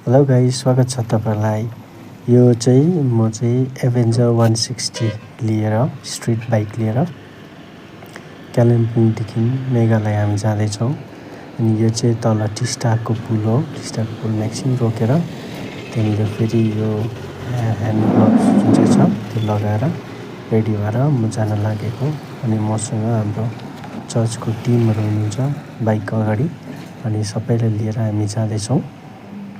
Hello guys, स्वागत छ तपाईँलाई। यो चाहिँ म चाहिँ एभेन्जर 160 लिएर स्ट्रिट बाइक लिएर कालिम्पोङदेखि मेघालय हामी जाँदैछौँ। अनि यो चाहिँ तल टिस्टाको पुल हो। टिस्टाको पुलमा एकछिन रोकेर त्यहाँनिर फेरि यो ह्यान्ड ग्लोभ्स जुन चाहिँ छ त्यो लगाएर रेडी भएर म जान लागेको। अनि मसँग हाम्रो चर्चको टिमहरू हुनुहुन्छ बाइकको अगाडि, अनि सबैलाई लिएर हामी जाँदैछौँ।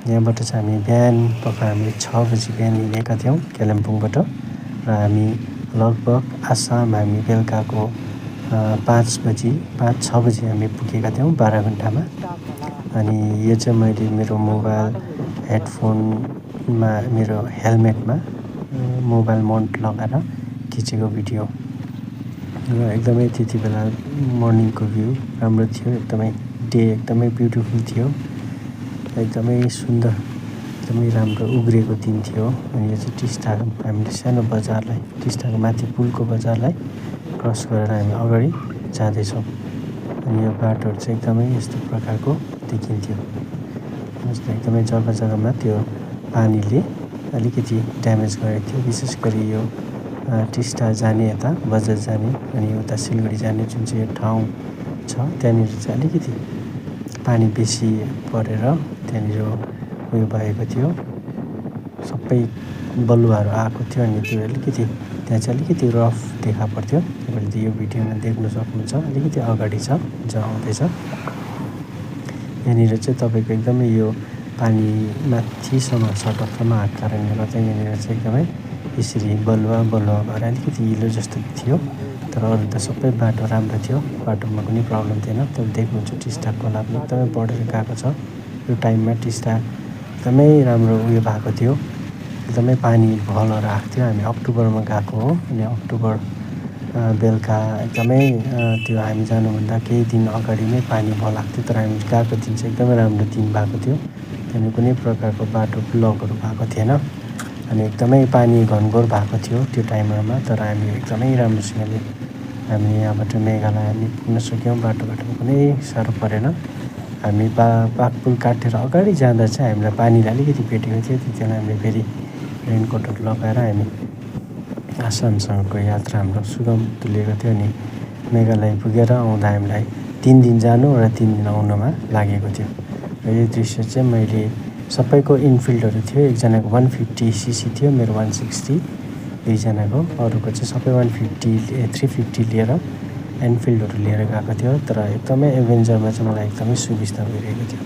यहाँबाट चाहिँ हामी बिहान हामी 6 बजी बिहान हिँडेका थियौँ कालिम्पोङबाट, र हामी लगभग आसाम हामी बेलुकाको 5-6 बजी हामी पुगेका थियौँ 12 घन्टामा। अनि यो चाहिँ मैले मेरो मोबाइल हेडफोनमा मेरो हेलमेटमा मोबाइल माउन्ट लगाएर खिचेको भिडियो र एकदमै त्यति बेला मर्निङको भ्यू राम्रो थियो। एकदमै डे एकदमै ब्युटिफुल थियो, एकदमै सुन्दर, एकदमै राम्रो उग्रिएको दिन थियो। अनि यो चाहिँ टिस्टा हामीले सानो बजारलाई, टिस्टाको माथि पुलको बजारलाई क्रस गरेर हामी अगाडि जाँदैछौँ। अनि यो बाटोहरू चाहिँ एकदमै यस्तो प्रकारको देखिन्थ्यो। जस्तो एकदमै जग्गा जग्गामा त्यो पानीले अलिकति ड्यामेज गरेको थियो, विशेष गरी यो टिस्टा जाने यता बजार जाने अनि उता सिलगढी जाने जुन चाहिँ यो ठाउँ छ त्यहाँनिर चाहिँ अलिकति पानी बेसी परेर त्यहाँनिर उयो भएको थियो, सबै बलुवाहरू आएको थियो। अनि त्यो अलिकति त्यहाँ चाहिँ अलिकति रफ देखा पर्थ्यो। तपाईँले यो भिडियोमा देख्न सक्नुहुन्छ, अलिकति अगाडि छ जहाँ आउँदैछ। यहाँनिर चाहिँ तपाईँको एकदमै यो पानी माथिसम्म सडकसम्म आएको कारणले गर्दा यहाँनिर चाहिँ एकदमै यसरी बलुवा भएर अलिकति हिलो जस्तो थियो। तर अरू त सबै बाटो राम्रो थियो, बाटोमा कुनै प्रब्लम थिएन। तपाईँ देख्नुहुन्छ टिस्टा खोला पनि एकदमै बढेर गएको छ। यो टाइममा टिस्टा एकदमै राम्रो उयो भएको थियो, एकदमै पानी भलहरू आएको थियो। हामी अक्टोबरमा गएको हो, अनि अक्टोबर बेलुका एकदमै त्यो हामी जानुभन्दा केही दिन अगाडि नै पानी भल आएको थियो। तर हामी गएको दिन चाहिँ एकदमै राम्रो दिन भएको थियो, त्यहाँदेखि कुनै प्रकारको बाटो ब्लकहरू भएको थिएन। अनि एकदमै पानी घनघोर भएको थियो त्यो टाइमहरूमा। तर हामी एकदमै राम्रोसँगले हामी यहाँबाट मेघालय हामी पुग्न सक्यौँ। बाटोघाटोमा कुनै साह्रो परेन। हामी बाघपुल काटेर अगाडि जाँदा चाहिँ हामीलाई पानीले अलिकति भेटेको थियो। त्यति बेला हामीले फेरि रेनकोटहरू लगाएर हामी आसामसँगको यात्रा हाम्रो सुगम तुलेको थियो। अनि मेघालय पुगेर आउँदा हामीलाई 3 दिन जानु र 3 दिन आउनुमा लागेको थियो। र यो दृश्य चाहिँ मैले सबैको इनफिल्डहरू थियो। एकजनाको 150cc थियो, मेरो 160, दुईजनाको। अरूको चाहिँ सबै 350 लिएर एनफिल्डहरू लिएर गएको थियो। तर एकदमै एभेन्जरमा चाहिँ मलाई एकदमै सुविस्ता भइरहेको थियो।